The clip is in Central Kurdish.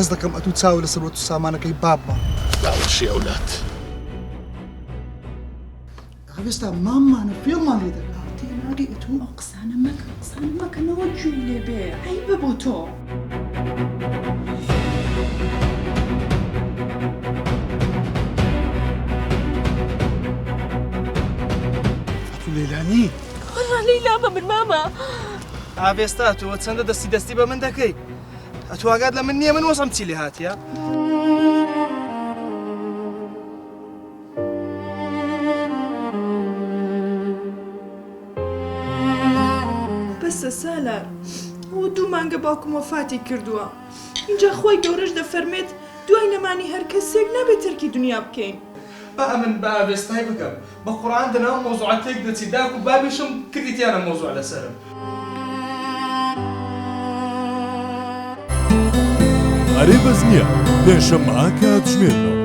هەست دەکەم ئەتوو چاوت لە سەروەت و سامانەکەی بابمە. لاوەشی ئەولاد. ئاوێستا ماممانە فێڵمان لێ دەکا تێناگەی ئەتوو. ئەو قسانە مەکە ئەو قسانە مەکە نەوەک گوێی لێ بێ عەیبە بۆ تۆ. ئەتوو لەیلا نی؟ وەڵا لەیلا بە من مامە. ئاڤێستا تۆ چەندە دەستی دەستی بە من دەکەی ئەتوو ئاگات لە من نییە من وەزعم چی لێ هاتیە؟ بەسە سالار ئەوە دوو مانگە باوکم وەفاتی کردووە ئینجا خوای گەورەش دەفەرمێت دوای نەمانی هەر کەسێک نابێت تەرکی دونیا بکەین. با ئەمن بە ئاڤێستای بگەم بە قوڕئان دەناو مەوزوعە تێک دەچی داک و بابیشم کردیتیانە مەوزوع لەسەرم. ئەرێ بەس نییە پێنجشەممە کاتژمێر نۆ.